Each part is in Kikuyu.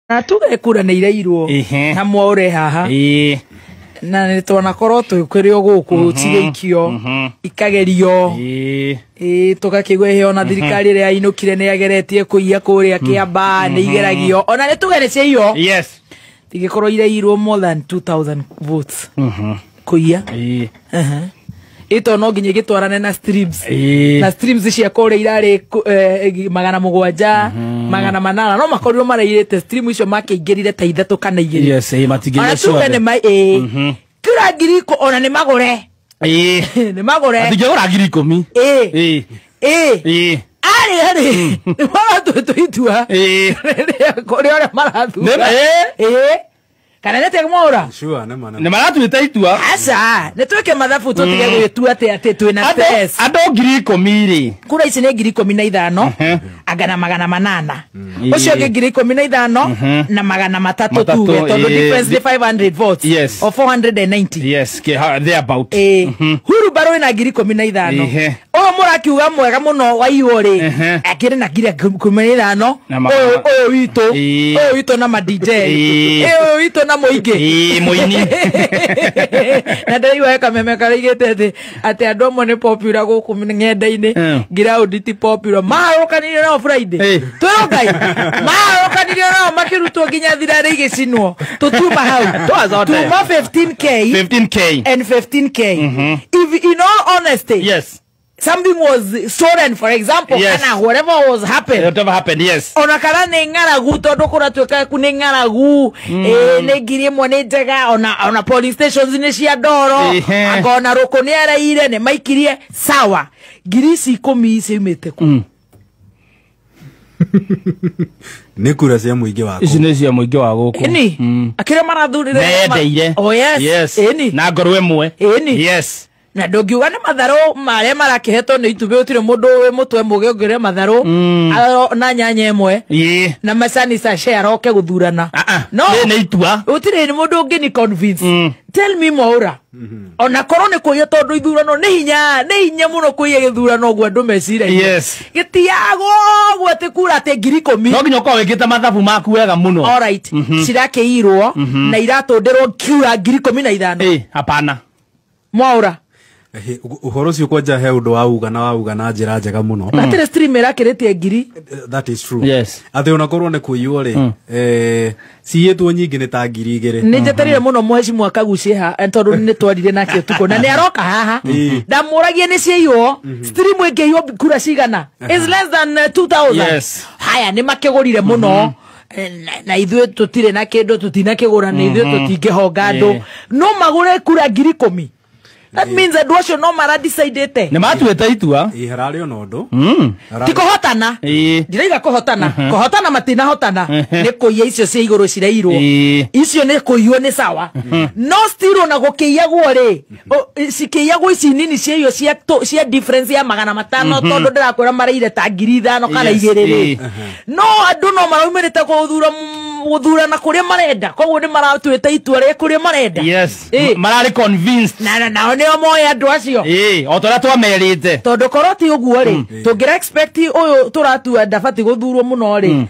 Na tuge kura nĩ irairwo na mwaũre haha na nĩ twanakorwo twĩkĩrĩ o gũkũ cigĩikio ikagerio ĩĩ tũgakĩigua ĩhĩ ona thirikari ĩrĩa yainũkire nĩ yageretie kũiya kũrĩa Kĩambaa nĩ igeragio ona nĩ tuge nĩ ciaiywo tingĩkorwo irairwo more than 2000 votes kũiya ĩto no nginya ĩgĩtwarane na streams na streams cia kũrĩa irarĩ 700 800 no makorirwo marairĩte stream icio makĩingĩrire ta 3 kana 2. Yes, matingĩria ciothe. Ona tuge nĩ kura ngiri ona nĩ magũre. Nĩ magũre. Matingĩgũra ngiri 10. Arĩ arĩ nĩ maratuĩtwo itua kũrĩ ũrĩa marathura. Kana nĩ atĩa mwaũra? Sure, nĩ Nĩ maratuĩte itua. Aca, nĩ twĩke mathabu tũtige gwĩtua atĩ twĩna stress. Andũ ngiri 10 rĩ. Kura ici nĩ ngiri 15 anga na 800. Ũcio ũngĩ ngiri 15 na 300 tuge tondũ difference nĩ 500 votes or 490. Yes, there about. Huru baro ĩna ngiri 15. Ũyũ mũrakiuga mwega mũno waiywo rĩ akĩrĩ na ngiri 15. Ũyũ witũ, ũyũ witũ na ma DJ. Ũyũ witũ na mũingĩ. Mũini. Na ndĩraigua kameme karaigĩte atĩ andũ amwe nĩ popular gũkũ ng'enda-inĩ, ground ti popular. Maharũkanirio nao Friday. Twĩrwo Ngai. Maharũkanirio nao makĩrutwo nginya thirarĩ igĩcinwo. Tũtiuma hau. Tuma 15K. 15K. And 15K. If in all honesty. Yes. Something was stolen, for example, yes. Kana whatever was happened. Whatever happened, yes. Ona kana nĩ ng'aragu tondũ kũratuĩka nĩ ng'aragu, nĩ ngiri ĩmwe nĩ njega, ona polling stations nĩ cia ndoro, anga ona rũkũ nĩ araire, nĩ maikirie, sawa. Ngiri ici 10 ciumĩte kũ? Nĩ kura cia mũingĩ wa gũkũ. Ici nĩ cia mũingĩ wa gũkũ. Ĩni, akĩrĩa marathurire. Mendeire. Oh yes. Yes. Ĩni. Na ngoro ĩmwe. Ĩni. Yes. Na ndũngiuga nĩ matharũ marĩa marakĩhetwo nĩ itumbĩ gũtirĩ mũndũ wĩ mũtwe mũgĩ ũngĩrĩa matharũ na nyanya ĩmwe na macani sachet aroke gũthurana. No nĩ itua. Gũtirĩ mũndũ ũngĩ ni convince. Tell me Mwaũra. Ona korwo nĩ kũiya tondũ ithurano nĩ hinya mũno kũiya gĩthurano ũguo andũ meciragia. Yes. Gĩtiagwo ũguo atĩ kura atĩ ngiri 10. No nginya ũkorwo wĩkĩte mathabu maku wega mũno. All right. Cirakĩirwo na iratũndĩrwo kura ngiri 15. Hapana. Mwaũra. Ũhoro ũcio kwanja he ũndũ wauga na wauga na njĩra njega mũno. Hatirĩ stream ĩrakĩrĩtie ngiri. That is true. Yes. Atĩ onakorwo nĩ kũiywo rĩ, ciyĩtwo nyingĩ nĩ ta ngiri 2. Nĩ njetereire mũno mũhecimwa Kaguchia ha tondũ nĩ twarire nake ũtukũ na nĩ aroka haha. Ndamũragie nĩ ciaiywo, stream ĩngĩiywo kura cigana? Is less than 2000. Yes. Haya nĩ makĩgũrire mũno. Na ithuĩ tũtirĩ na kĩndũ tũtinakĩgũra nĩ ithuĩ tũtingĩhonga andũ. No magũre kura ngiri 10. That means andũ acio no maradecidĩte. Nĩ matuĩte itua. Hararĩ ona ũndũ. Ti kũhotana. Ndirauga kũhotana. Kũhotana matinahotana. Nĩ kũiya icio cia igũrũ cirairwo. Icio nĩ kũiywo nĩ sawa. No still ona gũkĩiyagwo rĩ, cikĩiyagwo ici nini ciaiywo cia difference ya 500 tondũ ndĩrakwĩra maraire ta ngiri 5 kana 2 rĩ. No andũ no maraumĩrĩte gũthurana kũrĩa marenda. Koguo nĩ maratuĩte itua rĩa kũrĩa marenda. Yes. Mararĩ convinced. Na nao nĩo moĩ andũ acio. O ta ũrĩa twamerĩte. Tondũ korwo ti ũguo rĩ, tũngĩra expect ũyũ tũratua ndabati gũthurwo mũno rĩ,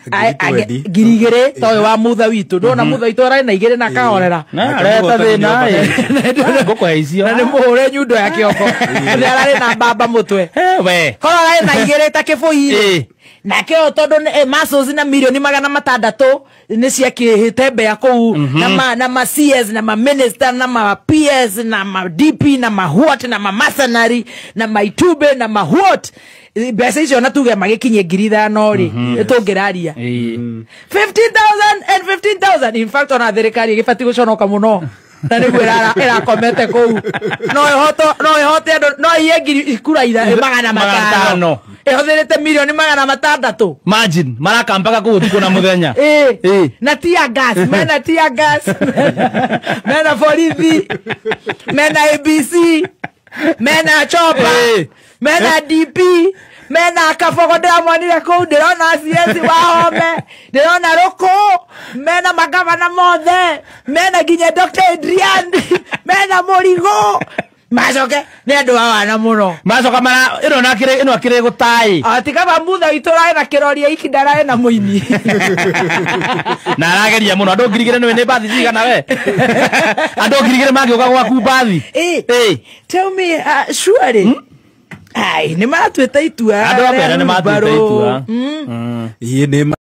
ngiri 2 ta ũyũ wa mutha witũ. Ndona mutha witũ ararĩ na 2 na akahorera. Na areta thĩna ĩ. Ngũkũhe icio. Na nĩ mũhũre nyundo ya kĩoko. Nĩ ararĩ na mbamba mũtwe. We. Korwo ararĩ na 2 ta kĩbũi rĩ. Nake ũyũ tondũ muscles na mirioni 600 nĩ ciakĩhĩte mbea kũu na ma CS na ma minister na ma PS na ma DP na ma what na ma mercenary na ma itube na ma what mbeca icio na tuge magĩkinyie ngiri 5 rĩ nĩ tũngĩraria 15,000 and 15,000. In fact ona thirikari ĩgĩbatiĩ gũconoka mũno na nĩguo ĩrakomete kũu. No ĩhote andũ no iye ngiri kura 500 ĩhũthĩrĩte mirioni 600. Imagine marakampaga kũu ũtukũ na mũthenya. Na tear gas, mena tear gas, mena borithi, mena ABC, mena chopa, mena DP, mena kabogo ndĩramonire kũu, ndĩrona CS Wahome, ndĩrona Rũkũ, mena magavana mothe, mena nginya Dr. Adrian, mena Mũrigo, Macoke nĩ andũ a wana mũno. Macoka mara ĩno nakĩrĩ ĩno akĩrĩ gũtai. Atika mutha witũ raĩ na kĩroria iki ndaraĩ na mũini. Na arageria mũno andũ 2000 nĩ bathi cigana we. Andũ 2000 mangĩũka gwaku bathi. Tell me surely. Ai nĩ matuĩte itua. Andũ a mbere nĩ matuĩte itua. Ĩĩ nĩ.